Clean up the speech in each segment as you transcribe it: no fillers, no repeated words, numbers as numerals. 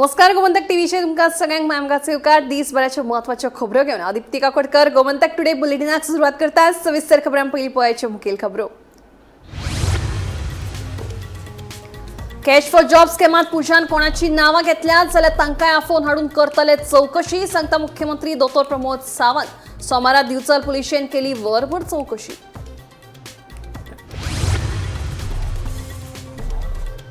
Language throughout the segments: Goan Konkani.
नमस्कार, गोमंतक टीव्हीचेर तुमकां सगळ्यांक मायमगाचे येवकार. दीसभराच्यो म्हत्वाच्यो खबरो घेवन हांव दीप्ती काकोडकर गोमंतक टुडे बुलेटिनाक सुरवात करता. सविस्तर खबरां. पयलीं पळयाच्यो मुखेल खबरो. कॅश फॉर जॉब स्कॅमात पुजान कोणाची नांवां घेतल्यात जाल्यार तांकांय आफोवन हाडून करतले चवकशी, सांगता मुख्यमंत्री दोतोर प्रमोद सावंत. सोमारा दिवचल पुलिशेन केली वरभर चवकशी.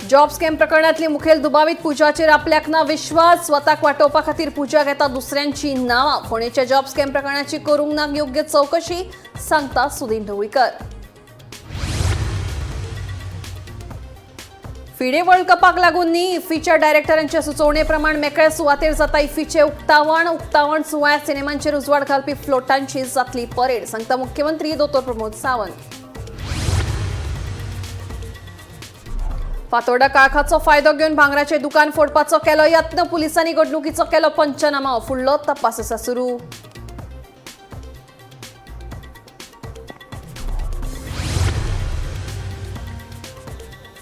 जॉब स्कॅम प्रकरणातली मुखेल दुबावीत पूजाचेर आपल्याक ना विश्वास. स्वताक वाटोवपा खातीर पूजा घेता दुसऱ्यांची नांवां. फोंडेच्या जॉब स्कॅम प्रकरणाची करूंक ना योग्य चवकशी, सांगता सुदीन ढवळीकर. फिडे वर्ल्ड कपाक लागून न्ही, इफ्फीच्या डायरेक्टरांच्या सुचोवणे प्रमाण मेकळ्या सुवातेर जाता इफ्फीचें उक्तावण. उक्तावण सुवाळ्यात सिनेमांचेर उजवाड घालपी फ्लोटांची जातली परेड, सांगता मुख्यमंत्री दोतोर प्रमोद सावंत. फातोर्डा काळखाचो फायदो घेवन भांगराचें दुकान फोडपाचो केलो यत्न. पुलिसांनी घडणुकीचो केलो पंचनामा. फुडलो तपास आसा सुरू.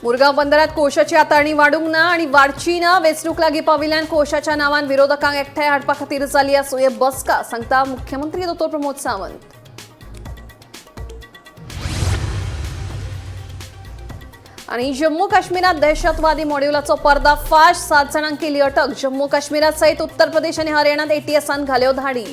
मुरगांव बंदरात कोळशाची हाताळणी वाडूंक ना आनी वाडची ना. वेंचणूक लागीं पाविल्ल्यान कोळशाच्या नांवान विरोधकांक एकठांय हाडपा खातीर जाली आसूं बसका, सांगता मुख्यमंत्री दोतोर प्रमोद सावंत. आणि जम्मू काश्मीरात दहशतवादी मॉड्युलाचो पर्दाफाश. 7 जाणांक केली अटक. जम्मू काश्मीरात सयत उत्तर प्रदेश आणि हरियाणात एटीएसान घाल्यो धाडी.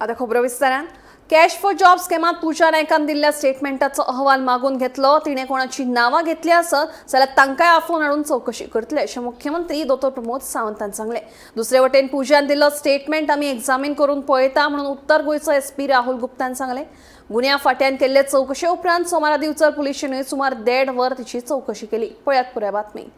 आता खबरो विस्तारान. कॅश फॉर जॉब स्कॅमात पूजा नायकान दिल्ल्या स्टेटमेंटाचो अहवाल मागून घेतलो. तिणें कोणाची नांवां घेतली आसत जाल्यार तांकांय आफोवन हाडून चवकशी करतले, अशें मुख्यमंत्री दोतोर प्रमोद सावंतान सांगलें. दुसरे वटेन पूजान दिल्लो स्टेटमेंट आमी एग्जामीन करून पळयता म्हणून उत्तर गोंयचो एसपी राहुल गुप्तान सांगलें. गुन्यांव फांट्यान केल्ले चवकशे उपरांत सोमारा दिवचल पुलिशेनूय सुमार 1.5 वर तिची चवकशी केली. पळयात पुराय बातमी.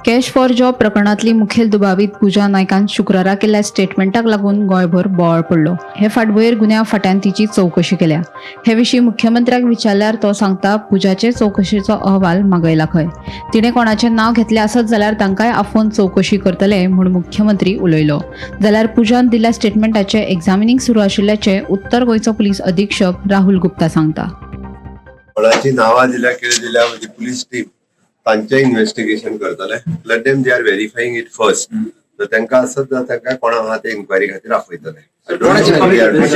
कॅश फॉर जॉब प्रकरणातली मुखेल दुबावीत पूजा नायकान शुक्रारा केल्ल्या स्टेटमेंटाक लागून गोंयभर बोवाळ पडलो. हे फाटभुंयेर गुन्यांव फांट्यान तिची चवकशी केल्या. हे विशीं मुख्यमंत्र्याक विचारल्यार तो सांगता, पूजाचे चवकशेचो अहवाल मागयला खंय. तिणें कोणाचें नांव घेतलें आसत जाल्यार तांकांय आफोवन चवकशी करतले म्हूण मुख्यमंत्री उलयलो. जाल्यार पूजान दिल्ल्या स्टेटमेंटाचें एग्जामिनींग सुरू आशिल्ल्याचें उत्तर गोंयचो पुलीस अधीक्षक राहुल गुप्ता सांगता. कोणाची नांवां दिल्या, कितें दिल्या, म्हणजे पुलीस टीम तांचे इन्व्हेस्टिगेशन करतले. Let them, they are verifying it first. तर तांकां आसत जाल्यार तांकां कोणा आहा ते इन्क्वायरी खातीर आपयतले.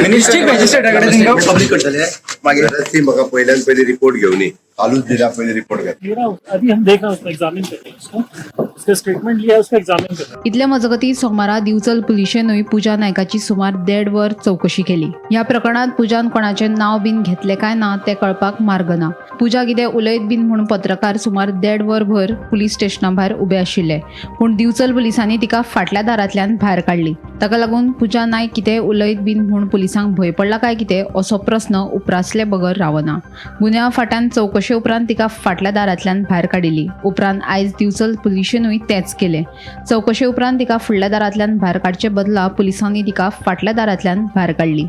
मिनिस्ट्री मॅजिस्ट्रेटा कडेन तांकां पब्लीक करतले मागीर. ती म्हाका पयल्यान पयली रिपोर्ट घेवनी. कालूच दिल्या, पयली रिपोर्ट घेतला. ये ना, अभी हम देख रहे हैं, उसको एग्जामिन कर रहे हैं, उसको उसका स्टेटमेंट लिया है, उसको एग्जामिन कर रहे हैं. इतले मजगती सोमारा दिवचल पुलिशेनूय पूजा नायकाची सुमार 1.5 वर चवकशी केली. ह्या प्रकरणात पूजान कोणाचें नांव बीन घेतलें काय ना तें कळपाक मार्ग ना. पूजा कितें उलयत बीन म्हूण पत्रकार सुमार 1.5 वर भर पुलीस स्टेशना भायर उबे आशिल्ले. पूण दिवचल पुलिसांनी तिका फाटल्या दारांतल्यान भायर काडली. ताका लागून पूजा नायक कितें उलयत बीन म्हूण पुलिसांक भंय पडला काय कितें असो प्रस्न उप्रासले बगर रावना. गुन्यांव फांट्यान चवकशे उपरांत तिका फाटल्या दारांतल्यान भायर काडिल्ली. उपरांत आयज दिवचल पुलिशेनूय तेंच केलें. चवकशे उपरांत तिका फुडल्या दारांतल्यान भायर काडचे बदला पुलिसांनी तिका फाटल्या दारांतल्यान भायर काडली.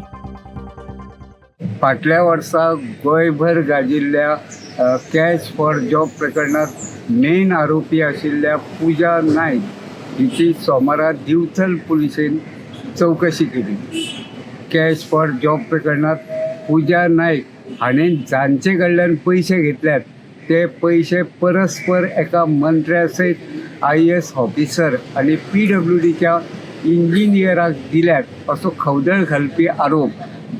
फाटल्या वर्सा गोंयभर गाजिल्ल्या कॅश फॉर जॉब प्रकरणात मेन आरोपी आशिल्ल्या पूजा नायक हिची सोमारा दिवचल पुलिशेन चवकशी केली. कॅश फॉर जॉब प्रकरणात पूजा नायक हाणें जांचे कडल्यान पयशे घेतल्यात ते पयशे परस्पर एका मंत्र्या सयत आयएएस ऑफिसर आनी पीडब्ल्यूडीच्या इंजिनियराक दिल्यात असो खवदळ घालपी आरोप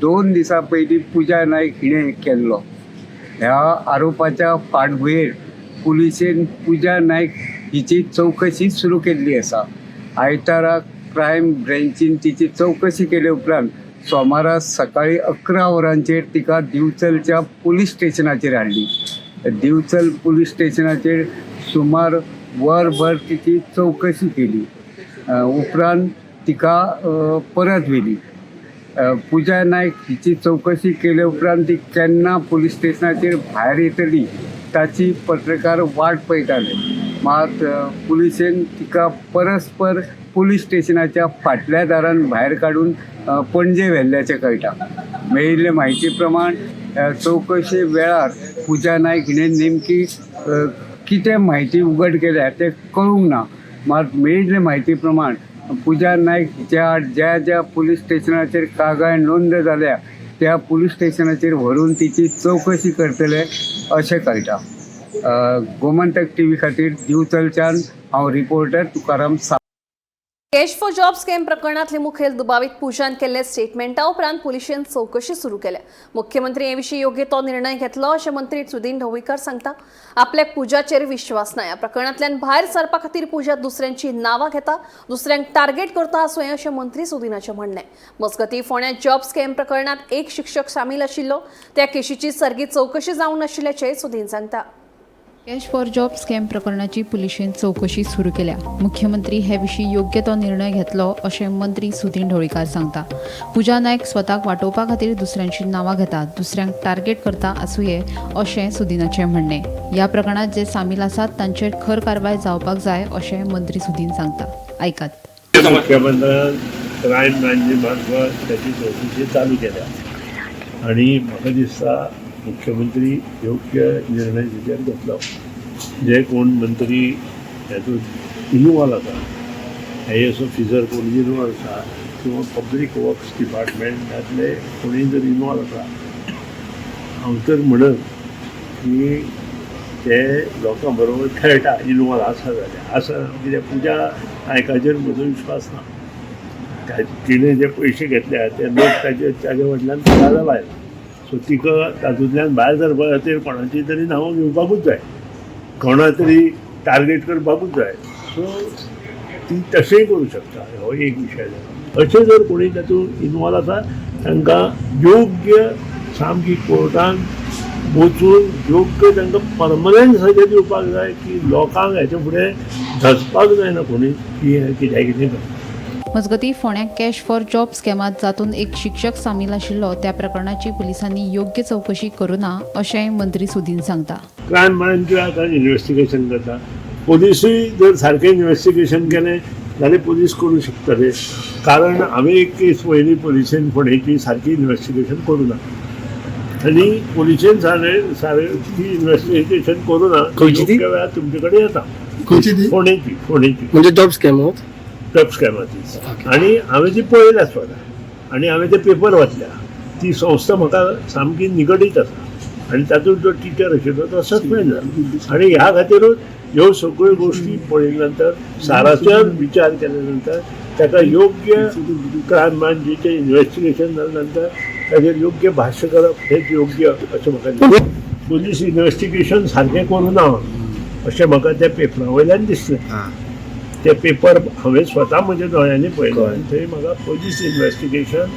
2 दिसां पयलीं पूजा नायक हिणें केल्लो. ह्या आरोपाच्या फाटभुंयेर पुलिशेन पूजा नायक हिची चवकशी सुरू केल्ली आसा. आयतारा क्रायम ब्रँचीन तिची चवकशी केले उपरांत सोमारा सकाळीं 11 वरांचेर तिका दिवचलच्या पुलीस स्टेशनाचेर हाडली. दिवचल पुलीस स्टेशनाचेर सुमार वरभर तिची चवकशी केली. उपरांत तिका परत व्हेली. पूजा नायक हिची चवकशी केले उपरांत ती केन्ना पुलीस स्टेशनाचेर भायर येतली ताची पत्रकार वाट पळयताले. मात पुलिशेन तिका परस्पर पुलीस स्टेशनाच्या फाटल्या दारान भायर काडून पणजे व्हेल्ल्याचें कळटा. मेळिल्ले म्हायती प्रमाण चवकशे वेळार पूजा नायक हिणें नेमकी कितें म्हायती उगड केल्या तें कळूंक ना. मात मेळिल्ले म्हायती प्रमाण पूजा नायक हिच्या आड ज्या ज्या पुलीस स्टेशनाचेर कागाळ नोंद जाल्या त्या पुलीस स्टेशनाचेर व्हरून तिची चवकशी करतले अशें कळटा. गोमंतक टीव्ही खातीर दिवचलच्यान हांव reporter Tukaram Sawant. Cash for job scam प्रकरणातले मुखेल दुबावीत पूजान केल्ले स्टेटमेंटा उपरांत पुलिशेन चवकशी सुरू केल्या. मुख्यमंत्री हे विशीं योग्य तो निर्णय घेतलो अशें मंत्री सुदीन ढवळीकर सांगता. आपल्याक पूजाचेर विश्वास ना. ह्या प्रकरणांतल्यान भायर सरपा खातीर पूजा दुसऱ्यांची नांवां घेता, दुसऱ्यांक टार्गेट करता आसूं अशें मंत्री सुदीनाचें म्हणणें. मजगतीं फोंड्या जॉब स्कॅम प्रकरणांत एक शिक्षक सामील आशिल्लो, त्या केशीची सारकी चवकशी जावंक नाशिल्ल्याचें सुदीन सांगता. कॅश फॉर जॉब स्कॅम प्रकरणाची पुलिशेन चवकशी सुरू केल्या. मुख्यमंत्री हे विशीं योग्य तो निर्णय घेतलो अशें मंत्री सुदीन ढवळीकार सांगता. पूजा नायक स्वताक वाटोवपा खातीर दुसऱ्यांची नांवां घेता, दुसऱ्यांक टार्गेट करता आसुये अशें सुदीनाचें म्हणणें. ह्या प्रकरणांत जे सामील आसात तांचेर खर कारवाय जावपाक जाय अशें मंत्री सुदीन सांगता. आयकात. मुख्यमंत्र्यान क्रायम ब्रांची मार्फत त्याची चवकशी चालू केल्या आनी म्हाका दिसता मुख्यमंत्री योग्य निर्णय तेजेर घेतलो. जे कोण मंत्री हेतून इनवॉल्व आसा, आयएएस ऑफिसर कोण इनवॉल्व आसा किंवा पब्लीक वर्क्स डिपार्टमेंटांतले कोणूय जर इनवॉल्व आसा, हांव तर म्हणन की ते लोकां बरोबर खेळटा इनवॉल्व आसा जाल्यार आसा. कित्याक पूजा नायकाचेर म्हजो विश्वास ना. तिणें जे पयशे घेतल्या ते लोक ताजे ताजे वटल्यान जाला भायर, सो तिका तातूंतल्यान भायर सरपा खातीर कोणाची तरी नांवां घेवपाकूच जाय, कोणा तरी टार्गेट करपाकूच जाय. सो ती तशेंय करूं शकता. हो एक विशय जाला. अशें जर कोणी तातूंत इनवॉल्व आसा तांकां योग्य सामकी कोर्टान वचून योग्य तांकां परमनंट सजा दिवपाक जाय की लोकांक हेच्या फुडें धसपाक जायना कोणी की हें कित्याक कितें करता. मजगतीं फोंड्या कॅश फॉर जॉब स्कॅमांत जातूंत एक शिक्षक सामील आशिल्लो त्या प्रकरणाची पुलिसांनी योग्य चवकशी करूं ना अशेंय मंत्री सुदीन सांगता. क्रायम ब्रांचूय आतां इन्वेस्टिगेशन करता. पोलिसूय जर सारकें इन्वेस्टिगेशन केलें जाल्यार पोलीस करूं शकतले. कारण हांवें एक केस पळयली पोलिसेन फोंडेची, सारकी इन्वेस्टिगेशन करूं ना आनी पोलिसेन सारकी इन्वेस्टिगेशन करूं ना. खंयची ती? योग्य वेळार तुमचे कडेन येता. खंयची ती? फोंडेची, फोंडेची. म्हणजे जॉब स्कॅम हो? टॉप स्कॅमाची. आनी हांवें ती पळयल्या स्वता आनी हांवें ते पेपर वाचल्या. ती संस्था म्हाका सामकी निगडीत आसा आनी तातूंत जो टिचर आशिल्लो तो सस्पेंड जाला. आनी ह्या खातीरूच ह्यो सगळ्यो गोश्टी पळयल्या नंतर साराचेर विचार केल्या नंतर ताका योग्य क्रायम ब्रांचीचें इन्वेस्टिगेशन जाल्या नंतर ताचेर योग्य भाश्य करप हेच योग्य अशें म्हाका दिसता. पोलीस इन्वेस्टिगेशन सारकें करूं ना अशें म्हाका त्या पेपरा वयल्यान दिसलें. ते पेपर हांवें स्वता म्हज्या दोळ्यांनी पळयले आनी थंय म्हाका पोलीस इन्वेस्टिगेशन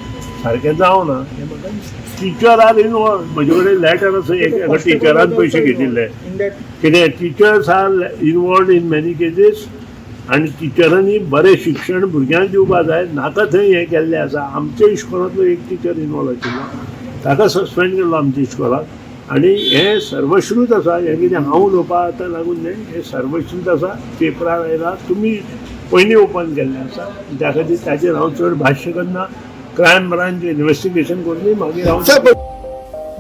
सारकें जावना हें म्हाका दिसलें. टिचर आर इनवॉल्व, म्हजे कडेन लॅटर आसा एका टिचरान पयशे घेतिल्ले. कितें teachers are involved in many cases आनी टिचरांनी बरें शिक्षण भुरग्यांक दिवपा जाय, नाका थंय हें केल्लें आसा. आमच्या इस्कोलांतलो एक टिचर इनवॉल्व आशिल्लो, ताका सस्पेंड केल्लो आमच्या इस्कोलाक. आनी हें सर्वश्रूत आसा, हें कितें हांव उलोवपा आतां लागून न्हय, हें सर्वश्रूत आसा. पेपरार आयला, तुमी पयलीं ओपन केल्लें आसा, त्या खातीर ताचेर हांव चड भाश्य करना. क्रायम ब्रांच इन्वेस्टिगेशन करूं मागीर हांव.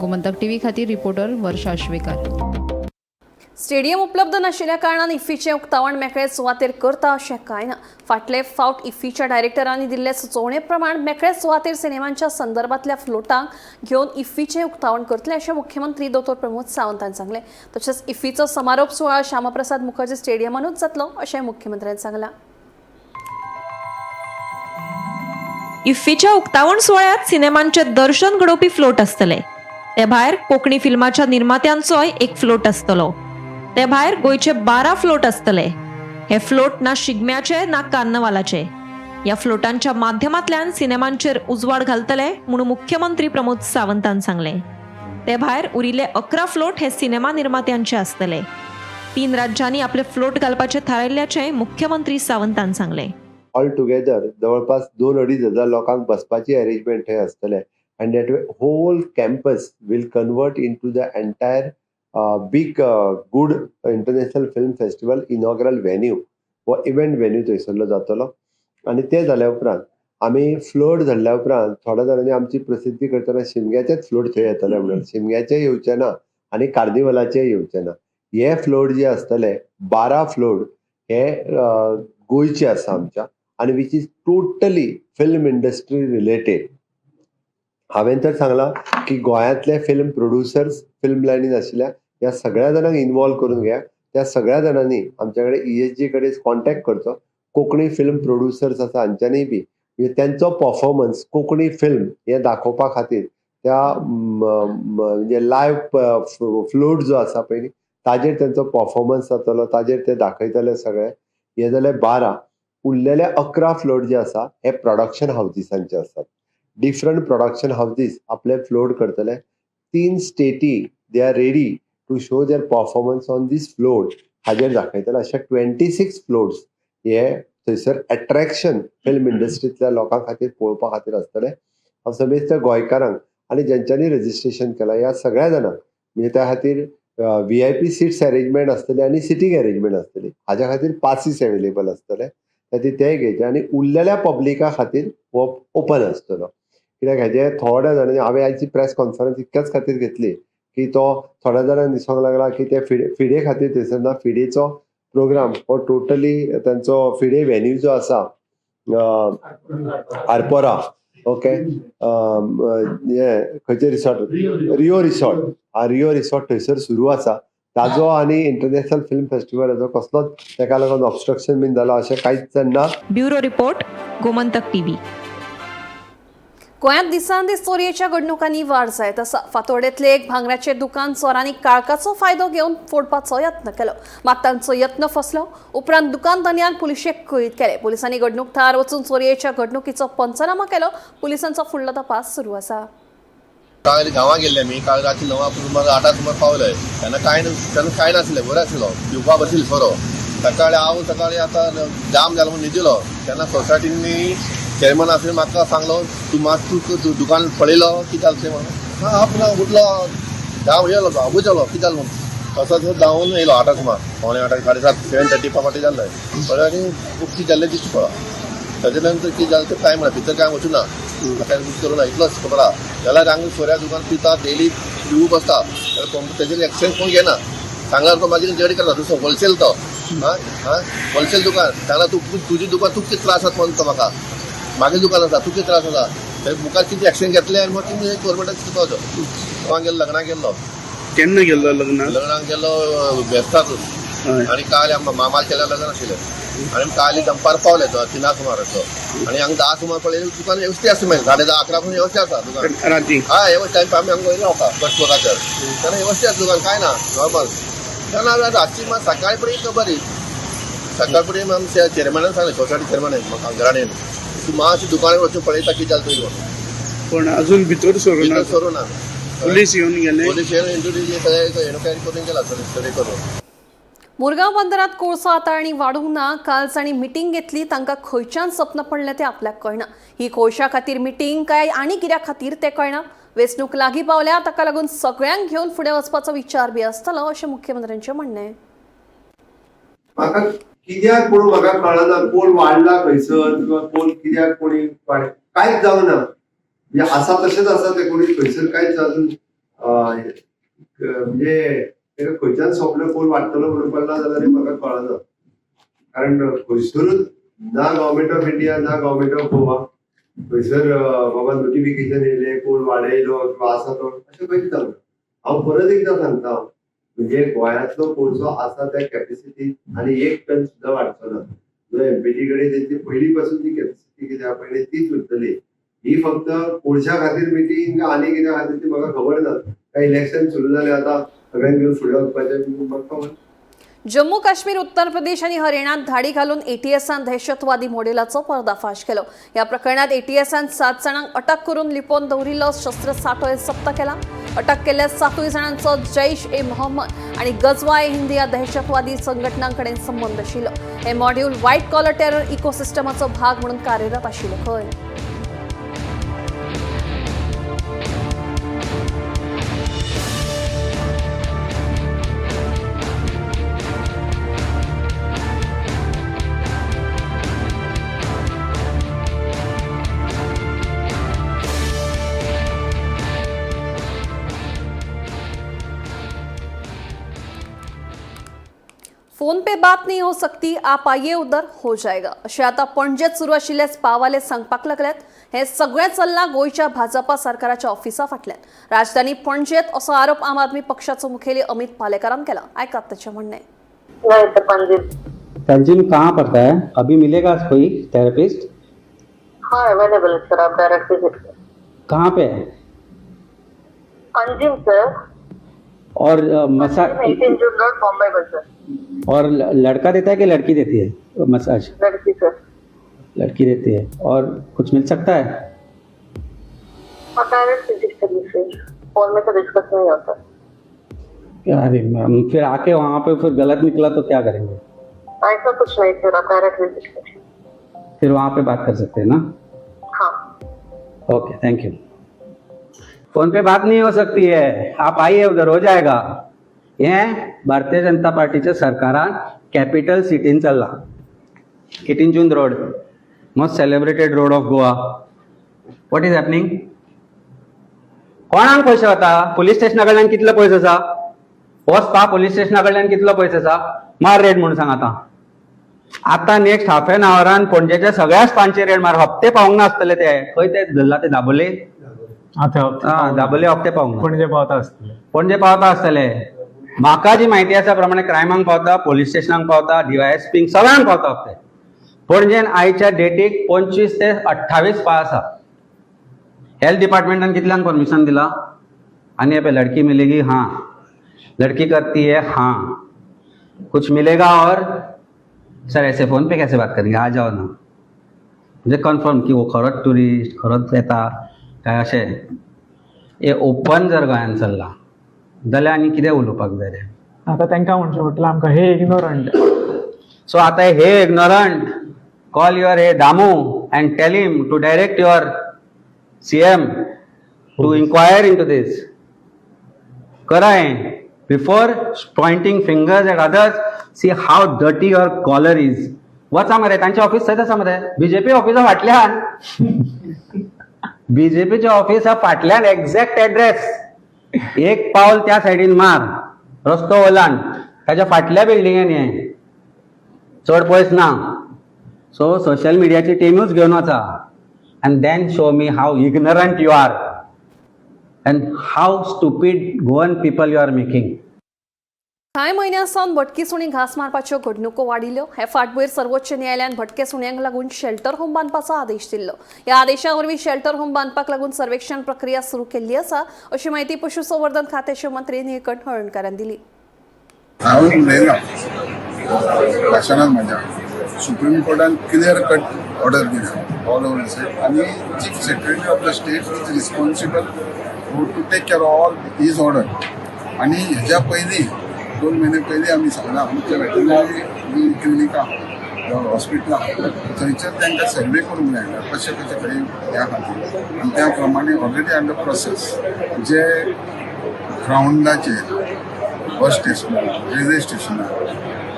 गोमंतक टीव्ही खातीर रिपोर्टर वर्षा आश्वेकर. स्टेडियम उपलब्ध नाशिल्ल्या कारणान इफ्फीचें उक्तावण मेकळे सुवातेर करता अशें कांय ना. फाटले फावट इफ्फीच्या डायरेक्टरांनी दिल्ले सुचोवणे प्रमाण मेकळे सुवातेर सिनेमांच्या संदर्भातल्या फ्लोटांक घेवन इफ्फीचें उक्तावण करतले अशें मुख्यमंत्री दोतोर प्रमोद सावंत हांणी सांगलें. तशेंच इफ्फीचो समारोप सुवाळो श्यामाप्रसाद मुखर्जी स्टेडियमानूच जातलो अशें मुख्यमंत्र्यान सांगलां. इफ्फीच्या उक्तावण सुवाळ्यात सिनेमांचे दर्शन घडोवपी फ्लोट आसतले. ते भायर कोंकणी फिल्माच्या निर्मात्यांचोय एक फ्लोट आसतलो. ते भायर गोंयचे 12 फ्लोट आसतले. हे फ्लोट ना शिगम्याचे ना कार्नवालाचे. ह्या फ्लोटांच्या माध्यमांतल्यान सिनेमांचेर उजवाड घालतले म्हणून मुख्यमंत्री प्रमोद सावंतान सांगलें. ते भायर उरिल्ले 11 फ्लोट हे सिनेमा निर्मात्यांचे आसतले. 3 राज्यांनी आपले फ्लोट घालपाचे थारायल्ल्याचें मुख्यमंत्री सावंतान सांगलें. ऑल टुगेदर जवळपास 2-2.5 हजार लोकांक बसपाची अरेंजमेंट थंय आसतलें. And that way whole campus will convert into the entire big good international film festival inaugural venue हो इव्हेंट व्हेन्यू थंयसरलो जातलो. आनी ते जाल्या उपरांत आमी फ्लोट धरल्या उपरांत थोड्या जाणांनी आमची प्रसिद्धी करतना शिमग्याचेच फ्लोट थंय येतले म्हणून शिमग्याचे येवचे ना आनी कार्निवलाचे येवचे ना. हे फ्लोट जे आसतले 12 फ्लोट हे गोंयचे आसा आमच्या आनी which is totally film industry related. हांवें तर सांगलां की गोंयांतले फिल्म प्रोड्युसर्स फिल्म लायनीन आशिल्ल्या ह्या सगळ्या जाणांक इनवॉल्व करून घेया. त्या सगळ्या जाणांनी आमच्या कडेन ESG कडेन कॉन्टॅक्ट करचो. कोंकणी फिल्म प्रोड्युसर्स आसा हांच्यांनी बी म्हणजे तेंचो परफॉर्मन्स कोंकणी फिल्म हे दाखोवपा खातीर त्या म्हणजे लायव्ह फ्लोट जो आसा पळय न्ही ताजेर तेंचो परफॉर्मन्स जातलो, ताजेर ते दाखयतले सगळे. हे जाले 12. उरलेले 11 फ्लोट जे आसा हे प्रोडक्शन हावजीसांचे आसात. डिफरंट प्रोडक्शन हावजीस आपले फ्लोट करतले. 3 स्टेटी they are ready to show their performance on this float हाजेर दाखयतले. अशे 26 फ्लोट्स हे थंयसर एट्रॅक्शन फिल्म इंडस्ट्रींतल्या लोकां खातीर पळोवपा खातीर आसतले. हांव समेस्त गोंयकारांक आनी जेंच्यांनी रजिस्ट्रेशन केलां ह्या सगळ्या जाणांक म्हणजे त्या खातीर VIP seats arrangement आसतली आनी सिटींग अरेंजमेंट आसतली. हाज्या खातीर पासीस अवेलेबल आसतले, खातीर ते घेयचे. आनी उरलेल्या पब्लिका खातीर हो ओपन आसतलो. कित्याक हेजे थोड्या जाणांनी हांवें आयची प्रेस कॉन्फरन्स इतक्याच खातीर घेतली की तो थोड्या जाणांक दिसूंक लागला की ते फिडे खातीर थंयसर ना. फिडेचो प्रोग्राम हो टोटली तांचो फिडे व्हेन्यू जो आसा आरपोरा, ओके, हे खंयचे resort, Rio resort, Rio resort थंयसर सुरू आसा. ताजो आनी इंटरनॅशनल फिल्म फेस्टिवलाचो कसलोच ताका लागून ऑबस्ट्रक्शन बीन जाला अशें कांयच ना. Bureau report, Gomantak TV. गोंयांत दिसान दीस चोरयेच्या घडणुकांनी वाड जायत आसा. फातोर्डेंतलें एक भांगराचें दुकान चोरांनी काळखाचो फायदो घेवन फोडपाचो यत्न केलो, मात तांचो यत्न फसलो. उपरांत दुकानधनयान पुलिशेक कळीत केलें. पुलिसांनी घडणूक थळार वचून चोरयेच्या घडणुकीचो पंचनामा केलो. पुलिसांचो फुडलो तपास सुरू आसा. काल गांवां गेल्ले आमी, काल राती 9 सुमार 8 सुमार पावले. तेन्ना कांय नासलें, बरें आसलो, पिवपा बशिल्लो सोरो. सकाळी हांव सकाळी आतां जाम जालो म्हणून न्हिदिलो. तेन्ना सोसायटींनी चेअरमॅन आसले, म्हाका सांगलो तूं मात तूं दुकान पळयलो कितें जालें तें म्हणून. हांव पुन्हा उठलो, धांव येयलो, आबूज जालो कितें जालें म्हणून. तसोच धांवून येयलो 8 सुमार, 7:45 7:45 7:30 फावटी जाल्लें. पळय आनी खूब कितें जाल्लें दिश्टी पडलो. ताजे नंतर कितें जालें तें कांय म्हणा भितर कांय वचूं ना, कांय करूं ना, इतलोच खबर आहा. जाल्यार हांगा सोऱ्या दुकान पिता, डेली पिवू बसता, तेजेर एक्शन कोण घेना. सांगल्यार तो मागीर जड करता, दुसरो होलसेल तो, आं होलसेल दुकान सांगला तूं तुजी दुकान तुका कितें त्रास जाता म्हणून तो म्हाका, मागीर दुकान आसा तुका कितें त्रास जाता. थंय मुखार कितें एक्शन घेतलें आनी मागीर तुमी गव्हर्मेंटाक कितें गांवां गेल्लो, लग्नाक गेल्लो. केन्ना गेल्लो लग्नाक? लग्नाक गेल्लो बेस्ताक. आनी काल मामाल केल्यार लग्न आशिल्लें आनी काल दनपार पावले 3 सुमार असो. आनी हांगा 10 सुमार पळयलें दुकान वेवस्थीत आसा, मागीर 10:30 11 पसून वेवस्थीत आसा दुकान राती. हय, टायम आमी हांगा वयले रावता बस स्टॉपाचेर, तेन्ना व्यवस्थीत आसा दुकान, कांय ना नॉर्मल. तेन्ना रातची मात सकाळी पर्यंत बरी. सकाळ पर्यंत आमच्या चेअरमॅनान सांगलें, सोसायटी चेअरमॅनान म्हाका घराणेन, तूं मातशें दुकानार वचून पळयता कितें जालें तुजें म्हणून. पण अजून भितर सरूं ना, भितर सरूं ना. पुलीस येवन गेले, पोलीस येवन इंट्रोड्यूस सगळें एन्क्वायरी करून गेला, सगळें करून. मुरगांव बंदरात कोळसो हाताळणी वाडूंक ना. काल जांणी मिटींग घेतली तांकां खंयच्यान सपन पडलें तें आपल्याक कळना. ही कोळशा खातीर मिटींग काय आनी कित्या खातीर तें कळना. वेंचणूक लागीं पावल्या, ताका लागून सगळ्यांक घेवन फुडें वचपाचो विचार बी आसतलो अशें मुख्यमंत्र्यांचें म्हणणें. म्हाका कित्याक कोण म्हाका कळना, कोण वाडला खंयसर किंवा कोण कित्याक कोणी कांयच जावना, म्हणजे आसा तशेंच आसा तें, कोणी खंयसर कांयच अजून म्हणजे ताका खंयच्यान सोंपलें कोण वाडटलो म्हणून पडला जाल्यार म्हाका कळना. कारण खंयसरूच ना गव्हर्मेंट ऑफ इंडिया ना गव्हर्मेंट ऑफ गोवा खंयसर बाबा नोटिफिकेशन येयलें कोण वाडयलो किंवा आसा तो, अशें खंयच जावना. हांव परत एकदां सांगता, म्हणजे गोंयांतलो कोळसो आसा त्या कॅपेसिटी आनी 1 टन सुद्दां वाडचो ना. जो एमपीटी कडेन तेंची पयलीं पासून ती कॅपेसिटी कितें आहा पयलीं तीच उरतली. ही फक्त कोळशा खातीर मिटींग आनी कित्या खातीर ती म्हाका खबर ना. काय इलेक्शन सुरू जालें आतां सगळ्यांक घेवन फुडें वचपाचें म्हाका खबर. जम्मू काश्मीर, उत्तर प्रदेश आणि हरियाणात धाडी घालून एटीएसान दहशतवादी मॉडेलाचो पर्दाफाश केलो. या प्रकरणात एटीएसान 7 जाणांक अटक करून लिपोवन दवरिल्लो शस्त्रसाठोय जप्त केला. अटक केल्ल्या 7 जाणांचो जैश ए मोहम्मद आणि गजवा ए हिंद या दहशतवादी संघटनांकडेन संबंध आशिल्लो. हे मॉड्यूल व्हाईट कॉलर टेरर इकोसिस्टमाचो भाग म्हणून कार्यरत आशिल्ले खंय. फोन फोन पे बात नहीं हो सकती, आप आइए उधर हो जाएगा, अशें आतां पणजेत सुरू आशिल्ले स्पावाले सांगपाक लागल्यात. हें सगळें चल्लां गोंयच्या भाजपा सरकाराच्या ऑफिसा फाटल्यान. राजधानी पणजेत असो आरोप आम आदमी पक्षाचो मुखेली अमित पालेकारान केला. आयकात ताचें म्हणणें. नहीं सर, पंजिम. तंजिम कहाँ पड़ता है? अभी मिलेगा कोई थेरेपिस्ट? हाँ, अवेलेबल है सर, आप डायरेक्ट विजिट करें. कहाँ पे है? पंजिम सर. और मसाज? 18 जून रोड, बॉम्बे बाजार. और लड़का देता है कि लड़की देती है मसाज? लड़की सर. लड़की देती है. और कुछ मिल सकता है? आप डायरेक्ट विजिट करिए सर, फोन में तो डिस्कस नहीं होता. अरे मैम, फिर आके वहाँ पे फिर गलत निकला तो क्या करेंगे? ऐसा कुछ नहीं सर, आप डायरेक्ट विजिट करिए. फिर वहाँ पे बात कर सकते हैं ना? हाँ. Okay, thank you. Phone पे बात नहीं हो सकती है, आप आइए उधर, हो जाएगा. हें भारतीय जनता पार्टीच्या सरकारान कॅपिटल सिटीन चल्लां. 18 June road, most celebrated road of Goa. What is happening? कोणाक पयशे वता? पुलीस स्टेशना कडल्यान कितलो पयस आसा? वचपा पुलीस स्टेशना कडल्यान कितलो पयस आसा? मार रेड म्हणून सांग. आतां आतां नेक्स्ट हाफ एन आवरान पणजेच्या सगळ्या स्पांचेर रेड मार. हप्ते पावूंक नासतले ते. खंय ते धरला ते? दाबोले. आं, दाबोले हप्ते पावूंक ना. पणजे पावता आसतले. पणजे पावता आसतले. म्हाका जी म्हायती आसा प्रमाणे क्रायमांक पावता, पोलीस स्टेशनाक पावता, डीवायएसपींक सगळ्यांक पावता हप्ते. पणजेन आयच्या डेटीक 25 ते 28 स्पा आसा. हेल्थ डिपार्टमेंटान कितल्यांक परमिशन दिला? आनी हे पळय, लडकी मिलेगी? हाँ. लड़की करती है? हाँ. कुछ मिलेगा? और सर, ऐसे फोन पे कैसे बात करेंगे? आ जाओ ना. म्हणजे कन्फर्म की हो खरोच ट्युरिस्ट खरोच येता काय अशें. हे ओपन जर गोंयान चल्लां जाल्यार आनी कितें उलोवपाक जाय रे? आता तांकां म्हणचें पडटलें आमकां, हे इग्नोरंट. सो आतां हे इग्नोरंट, कॉल your हे Damu and tell him to direct your CM to inquire into this. करा हें. Before pointing fingers at others, see how dirty your collar is. वचा मरे, तांचें ऑफिस थंयच आसा मरे, बीजेपी ऑफिसा फाटल्यान. बीजेपीच्या ऑफिसा फाटल्यान एग्जॅक्ट एड्रेस. एक पावल त्या सायडीन मार, रस्तो ओलांड, ताच्या फाटल्या बिल्डिंगेन हें. चड पयस ना. सो सोशल मिडियाची टिमूच घेवन वचा and then show me how ignorant you are and how stupid Goan people you are making. कांय म्हयन्यां सावन भटकी सुणी घांस मारपाच्यो घडणुको वाडिल्ल्यो. हे फाटभुंयेर सर्वोच्च न्यायालयान भटके सुण्यांक लागून शेल्टर होम बांदपाचो आदेश दिल्लो. ह्या आदेशा वरवीं शेल्टर होम बांदपाक लागून सर्वेक्षण प्रक्रिया सुरू केल्ली आसा, अशी म्हायती पशुसंवर्धन खात्याचे मंत्री निळकंठ हळर्णकारान दिली. हांवें उलयलां भाशणान म्हाज्या, सुप्रीम कोर्टान क्लियर कट ऑर्डर दिल्या ऑल ओवर स्टेट आनी chief secretary of the state is responsible to take care all his order. आनी हेज्या पयलीं 2 म्हयने पयलीं आमी सांगलां, आमच्या वेटरनरी क्लिनीक आहा, हॉस्पिटल आहा, थंयसर तांकां सर्वे करूंक जाय कशें कशें खंय ह्या खातीर. आनी त्या प्रमाणे ऑलरेडी अंडर प्रोसेस जे ग्रावंडाचेर, बस स्टेशनार, रेल्वे स्टेशनार,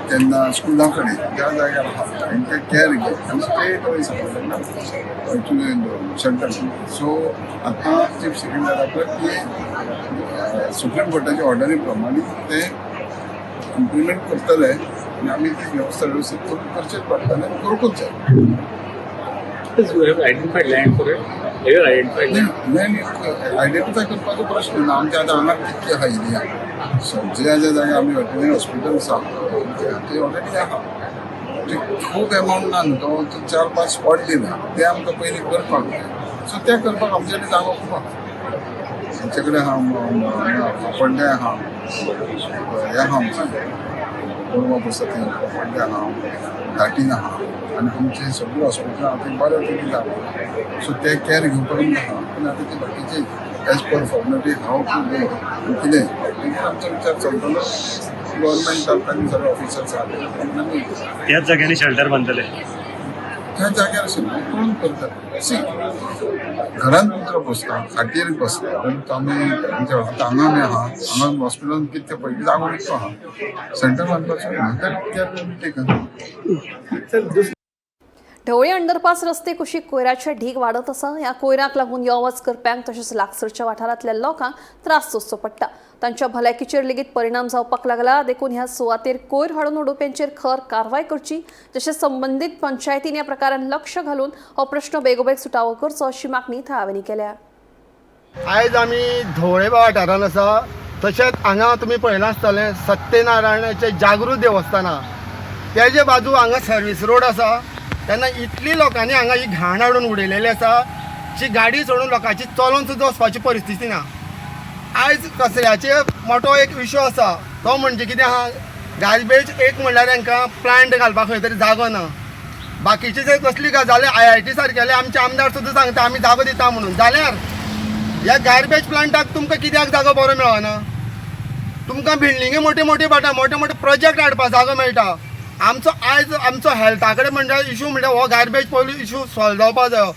तेन्ना स्कुला कडेन ज्या जाग्यार आहा तेंचे कॅर घे आनी स्ट्रेट अवे सांगता शेल्टर. सो आतां चीफ सेक्रेटरी जाता की सुप्रीम कोर्टाच्या ऑर्डरी प्रमाणे ते इम्प्लिमेंट करतले आनी आमी ती वेवस्था वेवस्थीत करून करचेच पडटलें आनी करूंकूच जाय. Identified land for it? Identified? Land identify करपाचो प्रश्न ना. आमच्या आतां हांगा कितके आहा एरिया, सो ज्या ज्या जाग्यार आमी वेटरनरी हॉस्पिटल आसा ते ऑलरेडी आहा. म्हणजे खूब एमावंट ना न्हू, तो 4-5 स्पॉट दिला ते आमकां पयलीं करपाक जाय. सो ते करपाक आमचे कडेन जागो खूब आहा. आमचे कडेन आहा फोंड्या आहा, हें आहा, आमचें गोरवां पोसता थंय फोंड्या आहा, घाटीन आहा आनी आमचे सगळे हॉस्पिटलां आहा थंय बऱ्या पैकी जागो. सो ते कॅर घेवपाक आमकां आहा. पूण आतां ते बाकीचे as per formality how to go कितें तेजेर आमचो विचार चलतलो. गव्हर्मेंट आनी सगळे ऑफिसर्स आहा ते त्याच जाग्यांनी शेल्टर बांदतले? त्या जाग्यार अशें न्हू, कोण करता सी, घरान कुत्रो बसता, खाटीर बसता. आमी आमच्या आतां हांगा आमी आहा, हांगा हॉस्पिटलान कितके पयलीं जागो इतलो आहा, सेंटर बांदपाचो that care will be taken. ढवळे अंडरपास रस्ते कुशीक कोयराचे ढीग वाडत आसा. ह्या कोयराक लागून यो वच करप्यांक तशेंच लागसरच्या वाठारांतल्या लोकांक त्रास सोंसचो पडटा. तांच्या भलायकीचेर लेगीत परिणाम जावपाक लागला. देखून ह्या सुवातेर कोयर हाडून उडोवप्यांचेर खर कारवाय करची, तशेंच संबंदीत पंचायतीन ह्या प्रकारान लक्ष घालून हो प्रश्न बेगोबेग सुटावो करचो अशी मागणी थळाव्यांनी केल्या. आयज आमी धवळे वाठारान आसा. तशेंच हांगा तुमी पळयलां आसतलें सत्यनारायणाचें जागृत देवस्थान तेजे बाजू हांगा सर्वीस रोड आसा. तेन्ना इतली लोकांनी हांगा ही घाण हाडून उडयलेली आसा जी गाडी सोडून लोकांची चलोन सुद्दां वचपाची परिस्थिती ना. आयज कचऱ्याचे मोठो एक इशू आसा तो म्हणजे कितें आहा, गार्बेज एक म्हणल्यार हांकां प्लांट घालपाक खंय तरी जागो ना. बाकीचे जर कसली गजाली IIT सारकेले आमचे आमदार सुद्दां सांगता आमी जागो दिता म्हणून, जाल्यार ह्या गार्बेज प्लांटाक तुमकां कित्याक जागो बरो मेळना? तुमकां बिल्डिंगे मोठे मोठे पडटा, मोठे मोठे प्रोजेक्ट हाडपाक जागो मेळटा. आमचो आयज आमचो हेल्था कडेन म्हणजे इशू म्हणल्यार हो गार्बेज पयलू इशू सॉल्व जावपा जायो.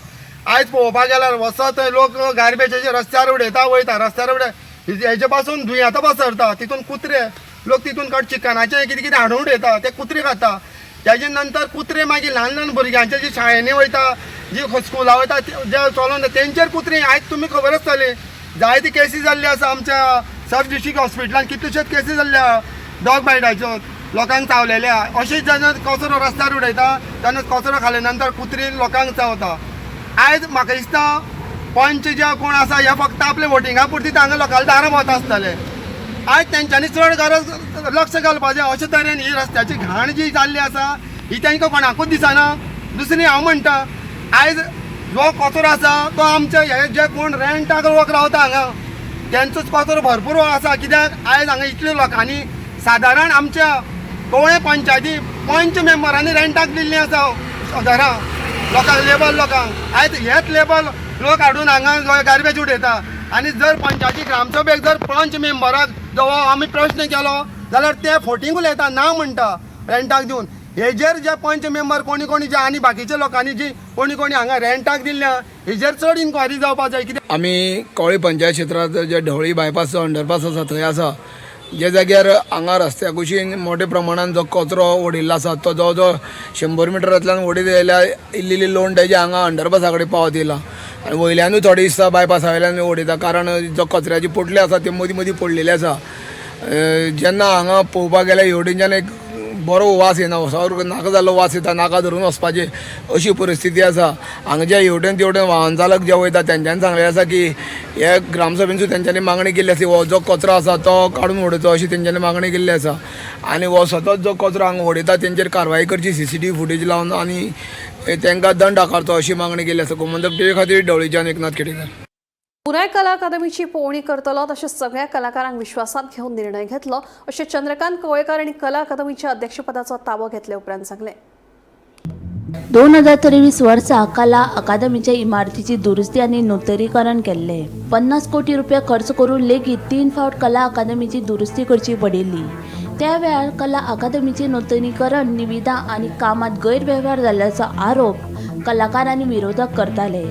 आयज पळोवपाक गेल्यार वचत थंय लोक गार्बेजाचे रस्त्यार उडयता वयता, रस्त्यार उडय हेजे पासून दुयेंतां पसरता. तितून कुत्रे लोक तितून काड चिकनाचें कितें कितें हाडून उडयता, ते कुत्रे खाता. तेजे नंतर कुत्रे मागीर ल्हान ल्हान भुरग्यांचे जी शाळेंनी वयता, जी स्कुला वयता, जे चलोन तेंचेर कुत्रे. आयज तुमी खबर आसतली जायती केसी जाल्ली आसा आमच्या सब डिस्ट्रिक्ट हॉस्पिटलान, कितल्योश्योच केसी जाल्ल्या डॉग बायटाच्यो लोकांक चावलेल्या. अशें जेन्ना कचरो रस्त्यार उडयता तेन्ना कचरो खाले नंतर कुत्री लोकांक चावता. आयज म्हाका दिसता पंच जे कोण आसा हे फक्त आपले वोटिंगा पुरती हांगा लोकांना दारां भोंवता आसतले. आयज तेंच्यांनी चड गरज लक्ष घालपाचें. अशे तरेन ही रस्त्याची घाण जी जाल्ली आसा ही तांकां कोणाकूच दिसना. दुसरी हांव म्हणटा आयज जो कचरो आसा तो आमचे हे जे कोण रेंटाक लोक रावता हांगा तेंचोच कचरो भरपूर आसा. कित्याक आयज हांगा इतले लोकांनी सादारण आमच्या कवळें पंचायती पंच मेंबरांनी रेंटाक दिल्लीं आसा घरां लोकांक, लेबर लोकांक. आयज हेच लेबर लोक हाडून हांगा गार्बेज उडयता. आनी जर पंचायती ग्रामसभेक जर पंच मेंबराक जो आमी प्रश्न केलो जाल्यार ते फोटींग उलयता, ना म्हणटा रेंटाक दिवन. हेजेर जे पंच मेंबर कोणी कोणी जे आनी बाकीच्या लोकांनी जी कोणी कोणी हांगा रेंटाक दिल्ल्या हेजेर चड इन्क्वायरी जावपाक जाय. कित्याक आमी कवळी पंचायत क्षेत्रांत जे ढवळी बायपासचो अंडरपास आसा थंय आसा, जे जाग्यार हांगा रस्त्या कुशीन मोठ्या प्रमाणान जो कचरो उडयल्लो आसा तो जवळ जवळ 100 मिटरांतल्यान उडयत येयल्या इल्ली इल्ली लोण तेजे हांगा अंडरपासा कडेन पावत येयला. आनी वयल्यानूय थोडे दिसता बायपासा वयल्यान उडयता, कारण जो कचऱ्याची पोटली आसा ती मदीं मदीं पडलेली आसा. जेन्ना हांगा पळोवपाक गेल्यार हेवटेनच्यान एक बरो वास येना, सारको नाका जाल्लो वास येता, नाका धरून वचपाची अशी परिस्थिती आसा. हांगा जे हेवटेन तेवटेन वाहन चालक जे वयता तेंच्यांनी सांगलेलें आसा की हे ग्रामसभेन सुद्दां तेंच्यांनी मागणी केल्ली आसा, हो जो कचरो आसा तो काडून उडोवचो अशी तेंच्यांनी मागणी केल्ली आसा. आनी हो सतत जो कचरो हांगा उडयता तेंचेर कारवाय करची, CCTV footage लावन आनी तांकां दंड आकारचो अशी मागणी केल्ली आसा. गोमंतक टीव्ही खातीर ढवळीच्यान एकनाथ केळेकार. पुराय कला अकादमीची पळोवणी करतलो तशेंच सगळ्या कलाकारांक विश्वासात घेवन निर्णय घेतलो अशें चंद्रकांत कवळेकार आनी कला अकादमीच्या अध्यक्षपदाचो ताबो घेतले उपरांत सांगलें. 2023 वर्सा कला अकादमीच्या इमारतीची दुरुस्ती आनी नुतनीकरण केल्लें. 50 कोटी रुपया खर्च करून लेगीत 3 फावट कला अकादमीची दुरुस्ती करची पडिल्ली. त्या वेळार कला अकादमीचे नुतनीकरण निविदा आनी कामांत गैरवेव्हार जाल्ल्याचो आरोप कलाकार आनी विरोधक करताले.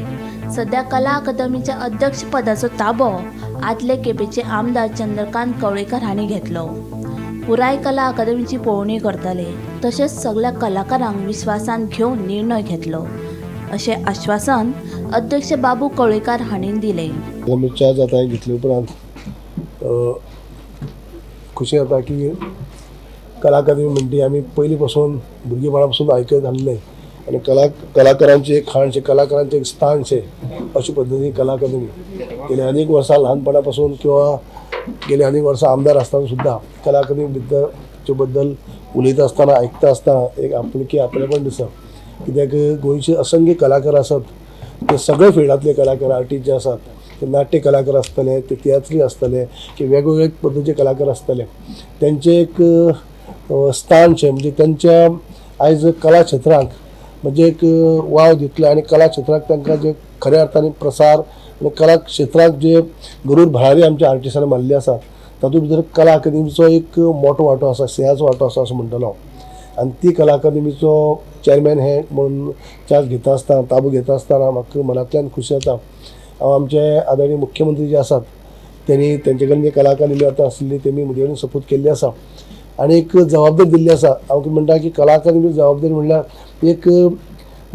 सध्या कला अकादमीच्या अध्यक्षपदाचो ताबो आदले केपेंचे आमदार चंद्रकांत कवळेकार हांणी घेतलो. पुराय कला अकादमीची पळोवणी करतले तशेंच सगळ्या कलाकारांक विस्वासांत घेवन निर्णय घेतलो अशें आश्वासन अध्यक्ष बाबू कवळेकार हांणी दिलें. आमी चार्ज आतां घेतले उपरांत खुशी जाता की कला अकादमी म्हणटी आमी पयलीं पासून भुरगेपणा पासून आयकत आसले आनी कलाकारांचें एक खाणशें, कलाकारांचें एक स्थानशें अशे पद्दतीन कला अकादमी गेल्या अनेक वर्सां ल्हानपणा पासून किंवा गेल्या अनेक वर्सां आमदार आसतना सुद्दां कला अकादमी बद्दल उलयता आसतना आयकता आसतना एक आपुलकी आपलेपण दिसता. कित्याक गोंयचे असंख्य कलाकार आसात, ते सगळे फिल्डांतले कलाकार आर्टिस्ट जे आसात ते नाट्य कलाकार आसतले, ते तियात्री आसतले की वेगवेगळे पद्दतीचे कलाकार आसतले, तेंचें एक स्थानशें म्हणजे तेंच्या आयज कला क्षेत्राक म्हणजे एक वाव दितले आनी कला क्षेत्राक तांकां जे खऱ्या अर्थान प्रसार आनी कला क्षेत्राक जे गरूड भरारी आमच्या आर्टिस्टांनी मारलेली आसा तातूंत भितर कला अकादमीचो एक मोठो वांटो आसा, सिंहाचो वांटो आसा असो म्हणटलो हांव. आनी ती कला अकादमीचो चॅरमॅन हे म्हणून चार्ज घेता आसतना, ताबो घेता आसतना म्हाका मनांतल्यान खुशी जाता. हांव आमचे आदरणीय मुख्यमंत्री जे आसात तेणी तेंचे कडेन जे कला अकादमी आतां आसली तेमी म्हजे कडेन सपूत केल्ली आसा आनी एक जबाबदारी दिल्ली आसा. हांव कितें म्हणटा की कला अकादमी जबाबदारी म्हणल्यार एक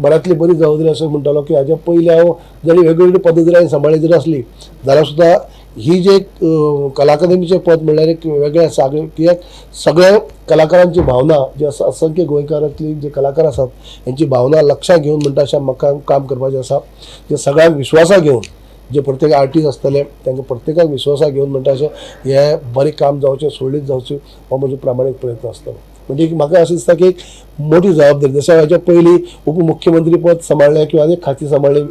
बऱ्यांतली बरी जबाबदारी अशें म्हणटालो की हाज्या पयलीं हांव जरी वेगवेगळी पदां जरी हांवें सांबाळ्ळी जरी आसली जाल्यार सुद्दां ही जी एक कला अकादमीचें पद म्हणल्यार एक वेगळें आसा. कित्याक सगळ्या कलाकारांची भावना जी आसा, असंख्य गोंयकारांतली जे कलाकार आसात हेंची भावना लक्षांत घेवन म्हणटा अशें म्हाका काम करपाचें आसा. जे सगळ्यांक विश्वासा घेवन जे प्रत्येक आर्टिस्ट आसतले तांकां प्रत्येकाक विश्वासा घेवन म्हणटा अशें हें बरें काम जावचें, सुरळीत जावचें, हो म्हजो प्रामाणीक प्रयत्न आसतलो. म्हणजे म्हाका अशें दिसता की एक मोठी जबाबदारी, जशें हाच्या पयलीं उपमुख्यमंत्री पद सांबाळ्ळें किंवा अनेक खातीं सांबाळ्ळीं,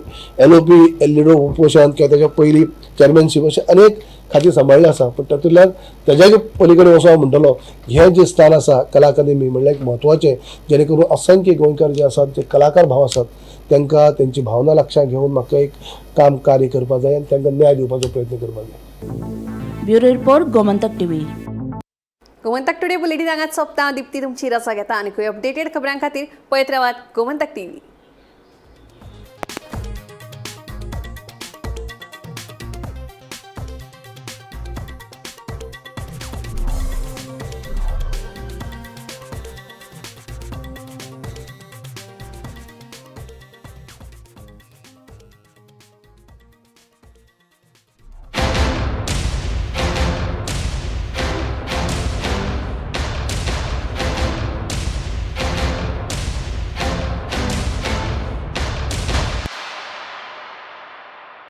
LOP leader of opposition किंवा ताच्या पयलीं चॅरमॅनशीप अशें अनेक खातीं सांबाळ्ळें आसा. पूण तातूंतल्यान तेज्याय पलीकडे वचून हांव म्हणटलो हें जें स्थान आसा कला अकादमी म्हणल्यार एक म्हत्वाचें, जेणे करून असंख्य गोंयकार जे आसात, जे कलाकार भाव आसात तांकां तेंची भावना लक्षांत घेवन म्हाका एक काम कार्य करपाक जाय आनी तांकां न्याय दिवपाचो प्रयत्न करपाक जाय. Bureau report, Gomantak TV. Gomantak today bulletin हांगाच सोंपता. दीप्ती तुमची रजा घेता आनी अपडेटेड खबरां खातीर पळयत रावात गोमंतक टीव्ही.